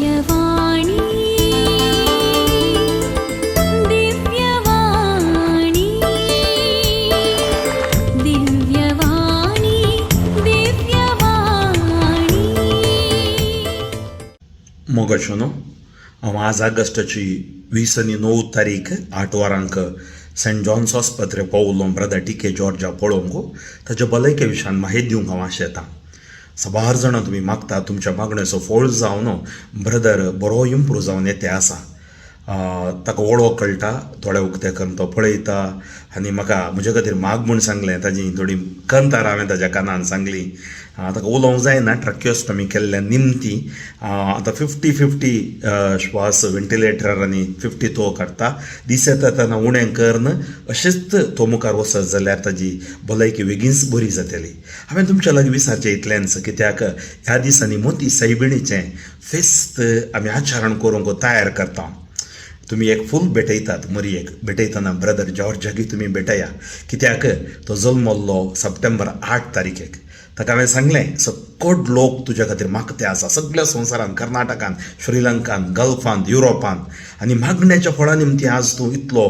ದಿವ್ಯವಾಣಿ ದಿವ್ಯವಾಣಿ ದಿವ್ಯವಾಣಿ ದಿವ್ಯವಾಣಿ. मोगाचो न्हू, हांव आज ऑगस्टाची 29 तारीख 8 वरांक सेंट जॉन्स आस्पत्रे पावलो ब्रदर टी के जॉर्जा पळोवंक. ताच्या भलायके विशयान माहिती दिवंक हांव आशेतां. साबार जाणां तुमी मागता, तुमच्या मागण्याचो फळ जावन ब्रदर बरो इम्प्रूव जावन येते आसा. ताका वळख कळटा, दोळे उक्ते करून तो पळयता आनी म्हाका म्हजे खातीर माग म्हूण सांगलें. ताजी थोडी कंतार हांवें ताज्या कानान सांगली. ताका उलोवंक जायना, ट्रक्योस्टमी केल्ल्या निमती. आतां 50-50 श्वास वेंटिलेटरार आनी 50 तो काडटा. दीस येता तेन्ना उणें करून अशेंच तो मुखार वचत जाल्यार ताजी भलायकी बेगीनच बरी जातली. हांवें तुमच्या लागीं विचारचें इतलेंच, कित्याक ह्या दिसांनी मोती सायबिणीचें फेस्त आमी आचरण करूंक तयार करता. तुमी एक फूल भेटयतात मरियेक, भेटयतना ब्रदर जॉर्जाकय तुमी भेटया, कित्याक तो जल्मल्लो सप्टेंबर 8 तारखेक. ताका हांवें सांगलें, सकट लोक तुज्या खातीर मागते आसा सगळ्या संवसारांत, कर्नाटकान, श्रीलंकान, गल्फान, युरोपान, आनी मागण्याच्या फळा निमती आज तूं इतलो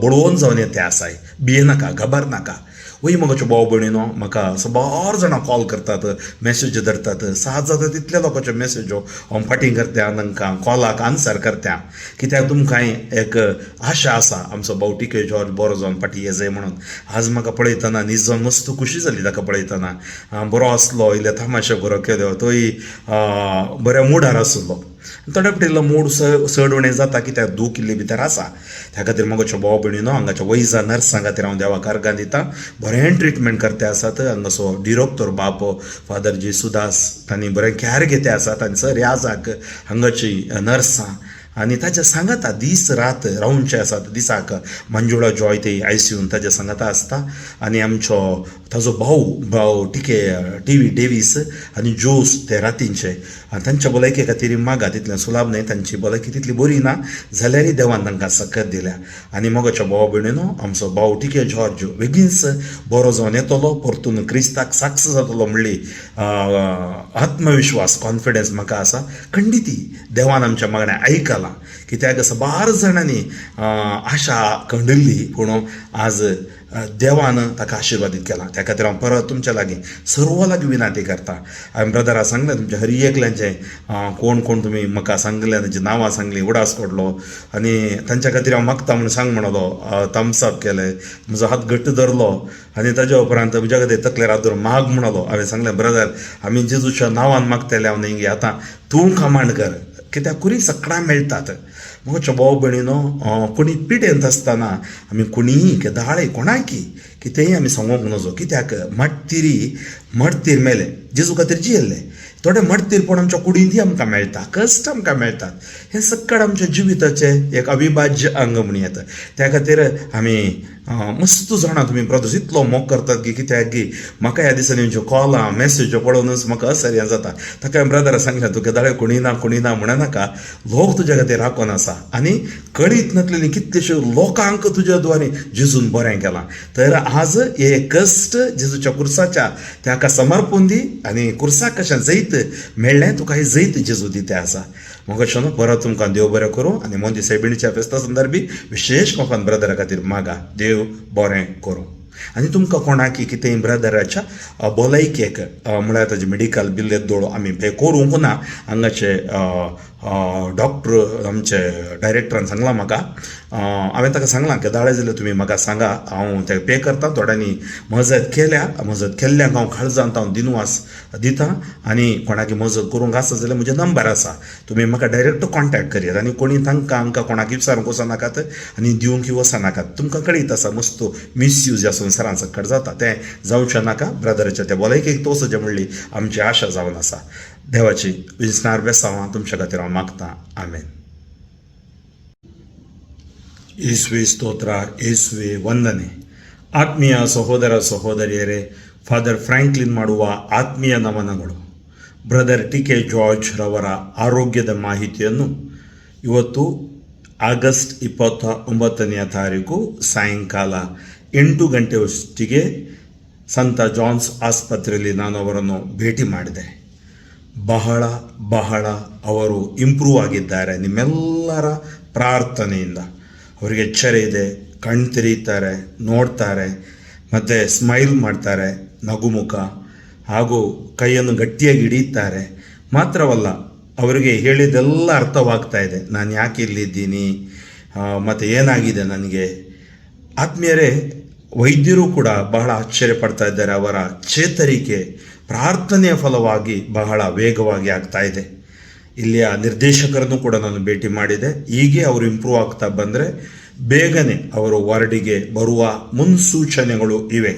बळवंत जावन येते आसाय. भियेनाका, घाबरनाका. वय मोगाच्यो भाव भयणीनो, म्हाका साबार जाणां कॉल करतात, मॅसेज धरतात. सात जाता तितल्या लोकांच्यो मॅसेज्यो हांव फाटीं करता, तांकां कॉलाक आन्सर करता, कित्याक तुमकां एक आशा आसा आमचो भाव टी के जॉर्ज बरो जावन फाटीं येजय म्हणून. आज म्हाका पळयतना नीज जावन मस्त खुशी जाली. ताका पळयतना बरो आसलो, इल्ले तमाशे बरो केल्यो, तोय बऱ्या मुडार आसलो. थोड्या फावटी मूड चड उणें जाता, कित्याक दूख इल्ली भितर आसा. त्या खातीर मोगाच्यो भाव भयणीनो, हांगाच्या वैजा नर्सां खातीर हांव देवाक अर्गां दितां. बरें ट्रिटमेंट करते आसात. हांगासो डिरोक्तर बाप फादर जेसुदास, तांणी बरें कॅर घेते आसात आनी सर याजाक हांगाची नर्सां आनी ताच्या सांगाता दीस रात रावचे आसात. दिसाक मंजुळा जॉय ते आयसीयून ताच्या सांगाता आसता आनी आमचो ताजो भाव भाव टिके टी व्ही डेवीस आनी जोस ते रातींचे. आनी तांच्या भलायके खातीर मागा. तितलें सुलाभ न्हय, तांची भलायकी तितली बरी ना जाल्यारय देवान तांकां सकत दिल्या. आनी मोगाच्या भावा भयणीनो, आमचो भाव टिके जॉर्ज बेगीनच बरो जावन येतलो, परतून क्रिस्ताक साक्ष जातलो म्हणली आत्मविश्वास, कॉन्फिडन्स म्हाका आसा. खंडिती देवान आमच्या मागण्या आयकलां, कित्याक साबार जाणांनी आशा कंडिल्ली, पूण आज देवान ताका आशिर्वादीत केला. त्या खातीर हांव परत तुमच्या लागीं सर्व लागीं विनंती करता. हांवें ब्रदरा सांगलें, तुमच्या हर एकल्याचें कोण कोण तुमी म्हाका सांगलें तांची नांवां सांगलीं, उडास पडलो आनी तांच्या खातीर हांव मागता म्हूण सांग म्हणलो. थम्स अप केलें, म्हजो हात घट्ट धरलो आनी ताज्या उपरांत म्हज्या खातीर तकलेर हात धरून माग म्हणलो. हांवें सांगलें, ब्रदर, आमी जेजूच्या नांवान मागतले हांव न्ही, आतां तूं कमांड कर, कित्याक कुरी सकडां मेळटात. मोगाच्या भाव भयणीनो, कोणी पिडेंत आसतना आमी कोणीय केदाळय कोणाकी कितेंय आमी सांगूंक नजो, कित्याक मडतिरी मडतीर मेले, जेजू खातीर जियेल्ले. थोडे मडतीरपण आमच्या कुडींतय आमकां मेळटा, कश्ट आमकां मेळटात. हें सक्कड आमच्या जिविताचें एक अविभाज्य अंग म्हणूं येता. त्या खातीर आमी मस्त जाणां तुमी ब्रदर्स इतलो मोग करतात की कित्याक की म्हाका ह्या दिसांनी तुमच्यो कॉलां मॅसेज्यो पळोवनच म्हाका असर हें जाता. ताका हांवें ब्रदरा सांगलें, तुका दाळे कोणी ना कोणी ना म्हणनाका, लोक तुज्या खातीर राखून आसा आनी कळीत नासलेली कितलेश्यो लोकांक तुज्या द्वारे जेजून बरें केलां. तर आज हे कश्ट जेजूच्या कुर्साच्या ताका समर्पून दी आनी कुर्साक कशें जैत मेळ्ळें, तुका हें जैत जेजू दिते आसा. मोगाच्यो न्हू, परत तुमकां देव बरें करूं आनी मोंदी सायबिणीच्या फेस्ता संदर्भी विशेश माफान ब्रदरा खातीर मागा. देव बरें करूं. आनी तुमकां कोणाकी कितेंय ब्रदराच्या भलायकेक, म्हळ्यार ताजें मेडिकल बिल येदोळ आमी पे करूंक ना. हांगाचे डॉक्टर आमचे डायरेक्टरान सांगलां म्हाका, हांवें ताका सांगलां केदाळे जाल्यार तुमी म्हाका सांगा, हांव ते पे करता. थोड्यांनी मजत केल्या, मजत केल्ल्यांक हांव काळजांत हांव दिनवास दिता. आनी कोणाकी मजत करूंक आसा जाल्यार म्हजें नंबर आसा, तुमी म्हाका डायरेक्ट कॉन्टेक्ट करयात. आनी कोणी तांकां हांकां कोणाक विचारूंक वचनाकात आनी दिवंकय वचनाकात. तुमकां कळीत आसा, मस्त मिसयूज ह्या संवसारांत सकट जाता, तें जावचें नाका. ब्रदराच्या त्या भलायकेक तोस म्हणली आमची आशा जावन आसा. देवाची विस्नार बेसांवां तुमच्या खातीर हांव मागतां. आमेन. ಯೇಸುವೆ ಸ್ತೋತ್ರ, ಯೇಸುವೆ ವಂದನೆ. ಆತ್ಮೀಯ ಸಹೋದರ ಸಹೋದರಿಯರೇ, ಫಾದರ್ ಫ್ರಾಂಕ್ಲಿನ್ ಮಾಡುವ ಆತ್ಮೀಯ ನಮನಗಳು. ಬ್ರದರ್ ಟಿ ಕೆ ಜಾರ್ಜ್ ರವರ ಆರೋಗ್ಯದ ಮಾಹಿತಿಯನ್ನು ಇವತ್ತು ಆಗಸ್ಟ್ 29ನೆಯ ತಾರೀಕು ಸಾಯಂಕಾಲ 8 ಗಂಟೆಯಷ್ಟಿಗೆ ಸಂತ ಜಾನ್ಸ್ ಆಸ್ಪತ್ರೆಯಲ್ಲಿ ನಾನು ಅವರನ್ನು ಭೇಟಿ ಮಾಡಿದೆ. ಬಹಳ ಬಹಳ ಅವರು ಇಂಪ್ರೂವ್ ಆಗಿದ್ದಾರೆ ನಿಮ್ಮೆಲ್ಲರ ಪ್ರಾರ್ಥನೆಯಿಂದ. ಅವರಿಗೆ ಎಚ್ಚರ ಇದೆ, ಕಣ್ ತೆರೀತಾರೆ, ನೋಡ್ತಾರೆ ಮತ್ತು ಸ್ಮೈಲ್ ಮಾಡ್ತಾರೆ, ನಗುಮುಖ ಹಾಗೂ ಕೈಯನ್ನು ಗಟ್ಟಿಯಾಗಿ ಹಿಡಿಯುತ್ತಾರೆ. ಮಾತ್ರವಲ್ಲ, ಅವರಿಗೆ ಹೇಳಿದೆಲ್ಲ ಅರ್ಥವಾಗ್ತಾ ಇದೆ. ನಾನು ಯಾಕೆ ಇಲ್ಲಿದ್ದೀನಿ ಮತ್ತು ಏನಾಗಿದೆ ನನಗೆ. ಆತ್ಮೀಯರೇ, ವೈದ್ಯರು ಕೂಡ ಬಹಳ ಆಶ್ಚರ್ಯ ಪಡ್ತಾ ಇದ್ದಾರೆ. ಅವರ ಚೇತರಿಕೆ ಪ್ರಾರ್ಥನೆಯ ಫಲವಾಗಿ ಬಹಳ ವೇಗವಾಗಿ ಆಗ್ತಾ ಇದೆ. ಇಲ್ಲಿಯ ನಿರ್ದೇಶಕರನ್ನು ಕೂಡ ನಾನು ಭೇಟಿ ಮಾಡಿದೆ. ಹೀಗೆ ಅವರು ಇಂಪ್ರೂವ್ ಆಗ್ತಾ ಬಂದರೆ ಬೇಗನೆ ಅವರು ವಾರ್ಡಿಗೆ ಬರುವ ಮುನ್ಸೂಚನೆಗಳು ಇವೆ.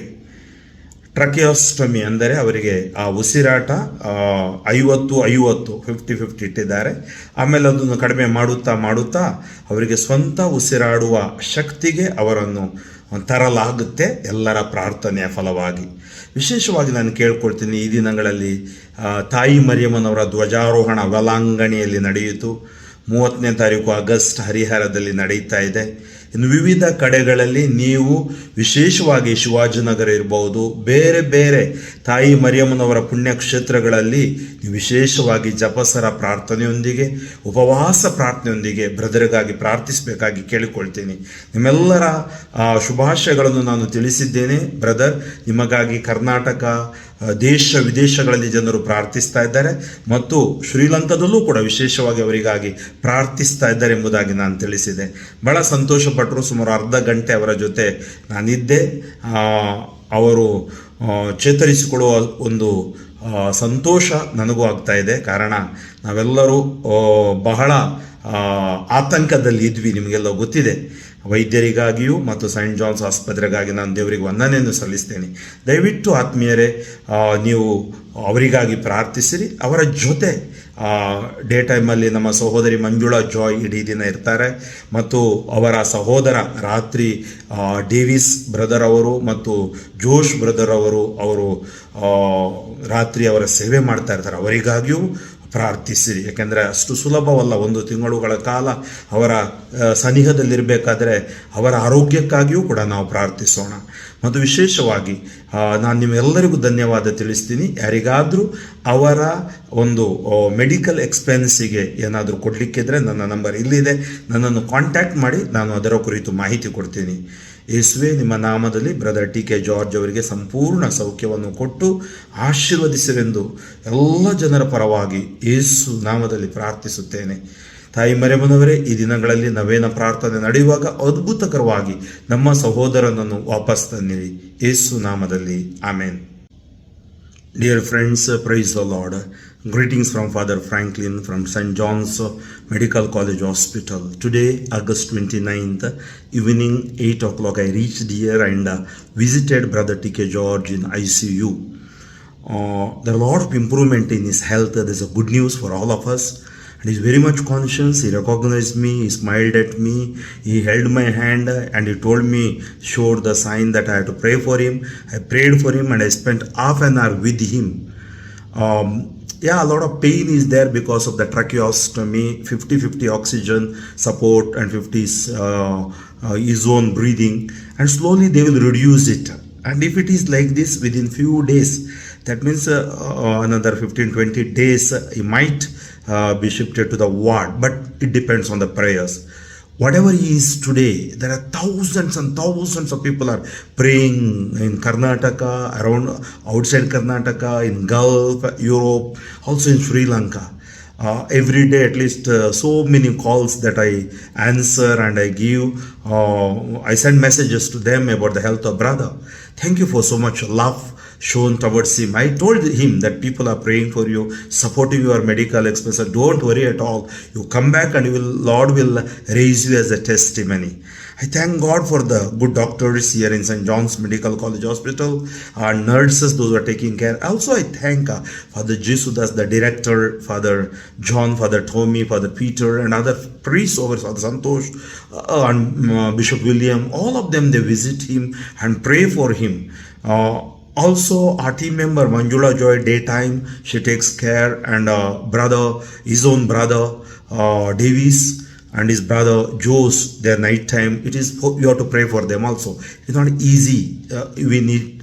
ಟ್ರಕಿಯಾಸ್ಟಮಿ ಅಂದರೆ ಅವರಿಗೆ ಆ ಉಸಿರಾಟ 50-50, 50-50 ಇಟ್ಟಿದ್ದಾರೆ. ಆಮೇಲೆ ಅದನ್ನು ಕಡಿಮೆ ಮಾಡುತ್ತಾ ಮಾಡುತ್ತಾ ಅವರಿಗೆ ಸ್ವಂತ ಉಸಿರಾಡುವ ಶಕ್ತಿಗೆ ಅವರನ್ನು ತರಲಾಗುತ್ತೆ ಎಲ್ಲರ ಪ್ರಾರ್ಥನೆಯ ಫಲವಾಗಿ. ವಿಶೇಷವಾಗಿ ನಾನು ಕೇಳ್ಕೊಳ್ತೀನಿ, ಈ ದಿನಗಳಲ್ಲಿ ತಾಯಿ ಮರಿಯಮ್ಮನವರ ಧ್ವಜಾರೋಹಣ ವೇಲಾಂಗಣಿಯಲ್ಲಿ ನಡೆಯಿತು. 30ನೇ ತಾರೀಕು ಆಗಸ್ಟ್ ಹರಿಹರದಲ್ಲಿ ನಡೆಯುತ್ತಾ ಇದೆ. ಇನ್ನು ವಿವಿಧ ಕಡೆಗಳಲ್ಲಿ ನೀವು ವಿಶೇಷವಾಗಿ ಶಿವಾಜಿನಗರ ಇರ್ಬೋದು, ಬೇರೆ ಬೇರೆ ತಾಯಿ ಮರಿಯಮ್ಮನವರ ಪುಣ್ಯಕ್ಷೇತ್ರಗಳಲ್ಲಿ ನೀವು ವಿಶೇಷವಾಗಿ ಜಪಸರ ಪ್ರಾರ್ಥನೆಯೊಂದಿಗೆ, ಉಪವಾಸ ಪ್ರಾರ್ಥನೆಯೊಂದಿಗೆ ಬ್ರದರ್ಗಾಗಿ ಪ್ರಾರ್ಥಿಸಬೇಕಾಗಿ ಕೇಳಿಕೊಳ್ತೀನಿ. ನಿಮ್ಮೆಲ್ಲರ ಶುಭಾಶಯಗಳನ್ನು ನಾನು ತಿಳಿಸಿದ್ದೇನೆ. ಬ್ರದರ್, ನಿಮಗಾಗಿ ಕರ್ನಾಟಕ, ದೇಶ ವಿದೇಶಗಳಲ್ಲಿ ಜನರು ಪ್ರಾರ್ಥಿಸ್ತಾ ಇದ್ದಾರೆ ಮತ್ತು ಶ್ರೀಲಂಕಾದಲ್ಲೂ ಕೂಡ ವಿಶೇಷವಾಗಿ ಅವರಿಗಾಗಿ ಪ್ರಾರ್ಥಿಸ್ತಾ ಇದ್ದಾರೆ ಎಂಬುದಾಗಿ ನಾನು ತಿಳಿಸಿದೆ. ಬಹಳ ಸಂತೋಷಪಟ್ಟರು. ಸುಮಾರು ಅರ್ಧ ಗಂಟೆ ಅವರ ಜೊತೆ ನಾನಿದ್ದೆ. ಅವರು ಚೇತರಿಸಿಕೊಳ್ಳುವ ಒಂದು ಸಂತೋಷ ನನಗೂ ಆಗ್ತಾ ಇದೆ. ಕಾರಣ ನಾವೆಲ್ಲರೂ ಬಹಳ ಆತಂಕದಲ್ಲಿ ಇದ್ವಿ, ನಿಮಗೆಲ್ಲ ಗೊತ್ತಿದೆ. ವೈದ್ಯರಿಗಾಗಿಯೂ ಮತ್ತು ಸೈಂಟ್ ಜಾನ್ಸ್ ಆಸ್ಪತ್ರೆಗಾಗಿ ನಾನು ದೇವರಿಗೆ ವಂದನೆಯನ್ನು ಸಲ್ಲಿಸ್ತೇನೆ. ದಯವಿಟ್ಟು ಆತ್ಮೀಯರೇ, ನೀವು ಅವರಿಗಾಗಿ ಪ್ರಾರ್ಥಿಸಿರಿ. ಅವರ ಜೊತೆ ಡೇ ಟೈಮಲ್ಲಿ ನಮ್ಮ ಸಹೋದರಿ ಮಂಜುಳಾ ಜಾಯ್ ಇಡೀ ದಿನ ಇರ್ತಾರೆ ಮತ್ತು ಅವರ ಸಹೋದರ ರಾತ್ರಿ ಡೇವಿಸ್ ಬ್ರದರ್ ಅವರು ಮತ್ತು ಜೋಶ್ ಬ್ರದರ್ ಅವರು ಅವರು ರಾತ್ರಿ ಅವರ ಸೇವೆ ಮಾಡ್ತಾ ಇರ್ತಾರೆ. ಅವರಿಗಾಗಿಯೂ ಪ್ರಾರ್ಥಿಸಿರಿ. ಯಾಕೆಂದರೆ ಅಷ್ಟು ಸುಲಭವಲ್ಲ. ಒಂದು ತಿಂಗಳುಗಳ ಕಾಲ ಅವರ ಸನಿಹದಲ್ಲಿರಬೇಕಾದ್ರೆ ಅವರ ಆರೋಗ್ಯಕ್ಕಾಗಿಯೂ ಕೂಡ ನಾವು ಪ್ರಾರ್ಥಿಸೋಣ. ಮತ್ತು ವಿಶೇಷವಾಗಿ ನಾನು ನಿಮ್ಮೆಲ್ಲರಿಗೂ ಧನ್ಯವಾದ ತಿಳಿಸ್ತೀನಿ. ಯಾರಿಗಾದರೂ ಅವರ ಒಂದು ಮೆಡಿಕಲ್ ಎಕ್ಸ್ಪೆನ್ಸಿಗೆ ಏನಾದರೂ ಕೊಡಲಿಕ್ಕಿದ್ರೆ ನನ್ನ ನಂಬರ್ ಇಲ್ಲಿದೆ, ನನ್ನನ್ನು ಕಾಂಟ್ಯಾಕ್ಟ್ ಮಾಡಿ, ನಾನು ಅದರ ಕುರಿತು ಮಾಹಿತಿ ಕೊಡ್ತೀನಿ. ಯೇಸುವೆ, ನಿಮ್ಮ ನಾಮದಲ್ಲಿ ಬ್ರದರ್ ಟಿ ಕೆ ಜಾರ್ಜ್ ಅವರಿಗೆ ಸಂಪೂರ್ಣ ಸೌಖ್ಯವನ್ನು ಕೊಟ್ಟು ಆಶೀರ್ವದಿಸಿರೆಂದು ಎಲ್ಲ ಜನರ ಪರವಾಗಿ ಯೇಸು ನಾಮದಲ್ಲಿ ಪ್ರಾರ್ಥಿಸುತ್ತೇನೆ. ತಾಯಿ ಮರಿಯಮ್ಮನವರೇ, ಈ ದಿನಗಳಲ್ಲಿ ನವೇನ ಪ್ರಾರ್ಥನೆ ನಡೆಯುವಾಗ ಅದ್ಭುತಕರವಾಗಿ ನಮ್ಮ ಸಹೋದರನನ್ನು ವಾಪಸ್ ತನ್ನಿರಿ. ಯೇಸು ನಾಮದಲ್ಲಿ ಆಮೇನ್. Dear friends, praise the Lord. Greetings from Father Franklin from St. John's Medical College Hospital. Today, August 29th, evening 8 o'clock, I reached here and visited Brother T.K. George in ICU. There are a lot of improvement in his health. There's a good news for all of us. And he's very much conscious. He recognized me. He smiled at me. He held my hand and he told me, showed the sign that I had to pray for him. I prayed for him and I spent half an hour with him. Yeah, a lot of pain is there because of the tracheostomy, 50-50 oxygen support and 50 his own breathing, and slowly they will reduce it. And if it is like this within few days, that means another 15-20 days, he might be shifted to the ward, but it depends on the prayers. Whatever he is today, there are thousands and thousands of people are praying in Karnataka, around outside Karnataka, in Gulf, Europe, also in Sri Lanka. Every day at least so many calls that I answer and I give. I send messages to them about the health of brother. Thank you for so much love shown towards him. I told him that people are praying for you, supporting your medical expenses. Don't worry at all. You come back and you will, Lord will raise you as a testimony. I thank God for the good doctors here in St. John's Medical College Hospital, our nurses, those who are taking care. Also, I thank Father Jesudas, the director, Father John, Father Tommy, Father Peter, and other priests over Father Santosh and Bishop William. All of them, they visit him and pray for him. Also, our team member Manjula Joy, daytime, she takes care, and brother, his own brother, Davies, and his brother Jose, their night time, it is you have to pray for them also. It's not easy. We need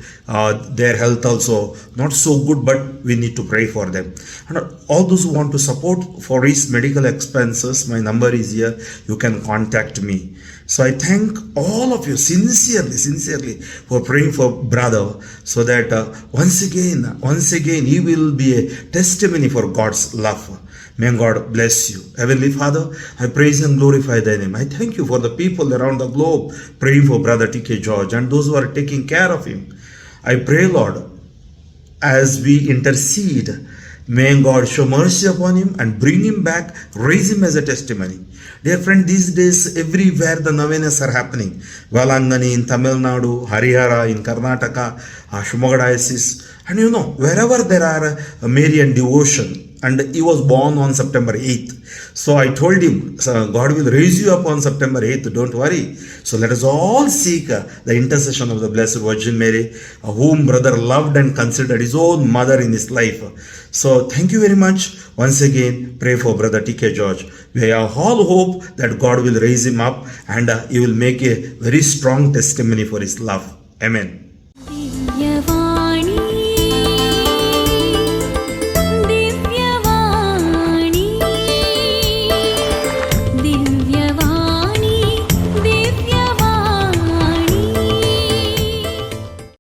their health also not so good, but we need to pray for them. And all those who want to support for his medical expenses, my number is here. You can contact me. So I thank all of you sincerely, sincerely for praying for brother, so that once again, he will be a testimony for God's love. May God bless you. Heavenly Father, I praise and glorify thy name. I thank you for the people around the globe praying for Brother T.K. George and those who are taking care of him. I pray, Lord, as we intercede, may God show mercy upon him and bring him back, raise him as a testimony. Dear friend, these days everywhere the novenas are happening. Velangani in Tamil Nadu, Harihara in Karnataka, Shimoga Diocese, and wherever there are Marian devotion. And he was born on September 8th. So I told him, "So God will raise you up on September 8th, don't worry." So let us all seek the intercession of the Blessed Virgin Mary, whom brother loved and considered his own mother in his life. So thank you very much. Once again, pray for Brother T.K. George. We have all hope that God will raise him up and he will make a very strong testimony for his love. Amen. Divyavani.